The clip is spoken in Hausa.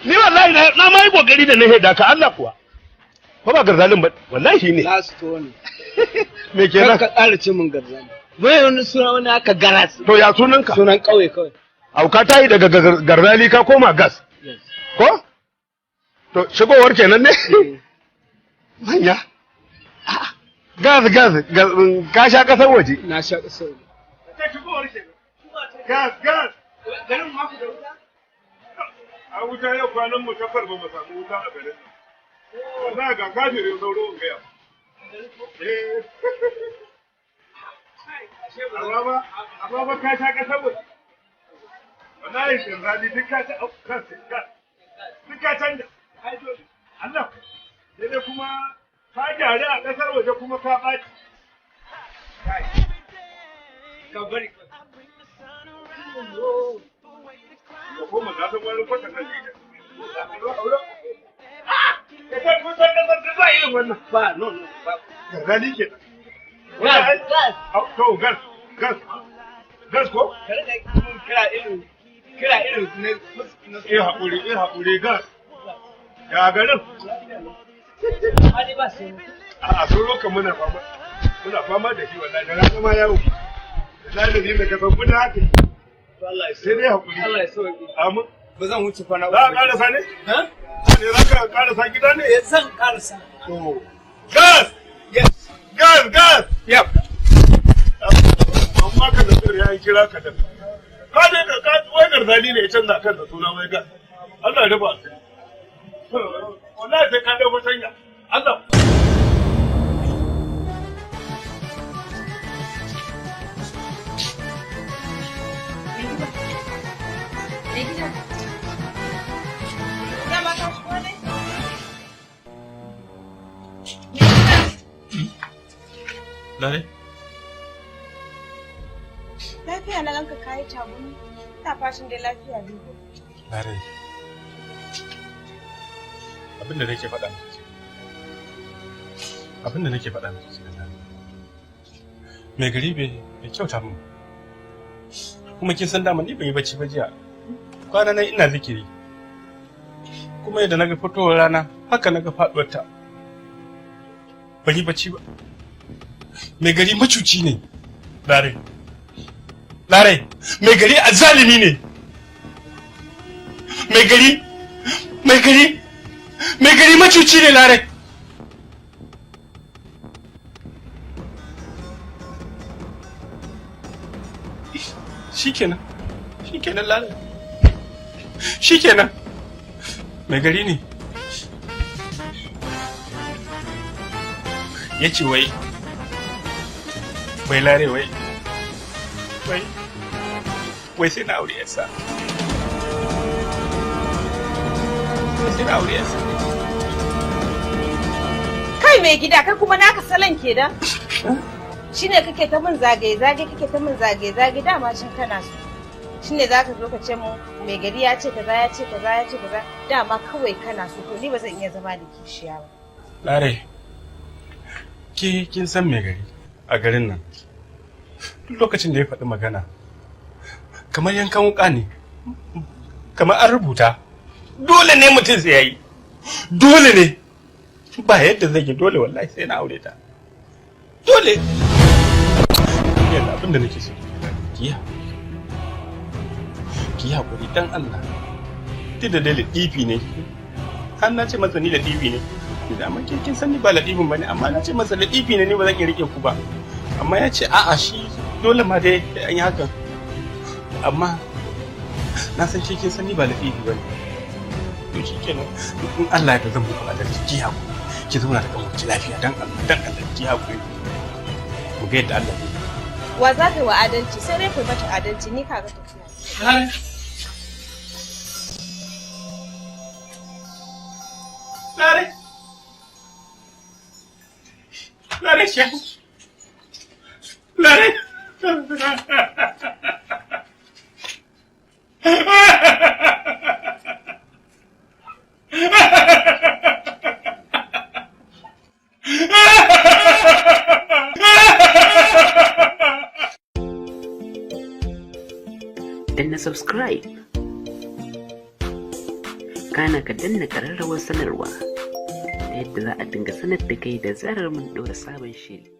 Ni wallahi na ma yi kokari da na heda ka, Allah kuwa. Ko ba garzalin ba, wallahi shi ne. Last one. Me kenan? Kar ka ƙara ce min garzali. Wai wani suna wani aka garas. To ya sunanka? Sunan ƙauye kawai. Auka ta yi daga garzali ka koma gas. Yes. Ko? To shigowar kenan ne? Manya. Gas, gas, gas, ka sha kasar waje. Na sha ƙasar. Gas, gas. Garin ma ku da wuta? A wuta, yau kwanan mu 8 ba mu samu wuta a garin nan. Wallahi ga kafirin sauro in gaya. Eh. Amma ba ka sha kasar waje. Wallahi garzali duk ka ta gas, gas. Duk ka canja. Allah. Sai dai kuma ka gyare a kasar waje kuma ka ɓaci. Ka bari. Ka koma na san wani kwatan nan ne. Ka san kusan kasar duk ba irin wannan. Ba, no, no, ba. Garzali ke. Gas, gas. To gas, gas. Gas ko? Ka rika mun kira irin na Eh, haƙuri, eh, haƙuri, gas. Ya garin? Hali ba sai. A sun roka muna fama. Muna fama da shi wallahi, da rana ma yawo. Wallahi da ni da ka san kuna haka. To Allah ya Sai dai haƙuri. Allah ya sauke. Amin. Ba zan wuce kwana Za a ƙarasa ne? Ha? Ne za ka ƙarasa gida ne? Eh, zan ƙarasa. To. Gas! Yes. Gas, gas! Yep. Amma ka da tsiri an kira ka da. Ka je ka wai garzali ne ya canza kansa suna wai gas. Allah ya rufa asiri. Wallahi sai ka dawo canja. Allah. Mai gida. Dama ka shigo ne? Mai gida. Lare? Lafiya na ganka kayi tagumi. Ina fashin dai lafiya ne. Lare. Abin da nake faɗa miki. Abin da nake faɗa miki kenan, Lare. Mai gari bai kyauta min. Kuma kin san dama ni ban yi bacci ba jiya. Kwana nan ina zikiri. Kuma yadda naga fitowar rana haka naga faɗuwar ta. Ban yi bacci ba. Mai gari macuci ne. Lare. Lare, mai gari azzalimi ne. Mai gari, mai gari, mai gari macuci ne, Lare. Shikenan, shikenan, Lare. Shikenan. Mai gari ne. Ya ce wai, wai Lare, wai, wai, wai sai na aure yarsa. Wai sai na aure yarsa. Kai mai gida, kai kuma naka salon kenan. Shine kake ta min zagaye zagaye, kake ta min zagaye zagaye, dama shin kana so. Shine zaka zo ka ce mun mai gari ya ce kaza, ya ce kaza, ya ce kaza, dama kawai kana so. To ni ba zan iya zama da kishiya ba. Lare, ke kin san mai gari a garin nan. Duk lokacin da ya faɗi magana, kamar yankan wuƙa ne, kamar an rubuta, dole ne mutum sai ya yi, dole ne, ba yadda zai yi, dole wallahi sai na aure ta. Dole. Yanzu abin da nake so, ki yi haƙuri. Ki yi haƙuri dan Allah. Duk da dai laɗifi ne, har na ce masa ni laɗifi ne. Da amma ke kin san ni ba laɗifin ba ne, amma na ce masa laɗifi ne, ni ba zan iya riƙe ku ba. Amma ya ce a'a, shi dole ma dai an yi hakan. Amma na san ke kin san ni ba laɗifi ba ne. To shi kenan, in Allah ya yarda zan muku adalci, ki haƙuri. Ki zauna da kanwarki lafiya, dan Allah, dan Allah ki haƙuri. Mu ga yadda Allah zai yi. Wa za ka yi wa adalci? Sai dai kai mata adalci, ni kaga tafiya. Lare. Lare. Lare shi. Lare. Danna subscribe. Kana ka danna ƙararrawar sanarwa ta yadda za a dinga sanar da kai da zarar mun ɗora sabon shiri.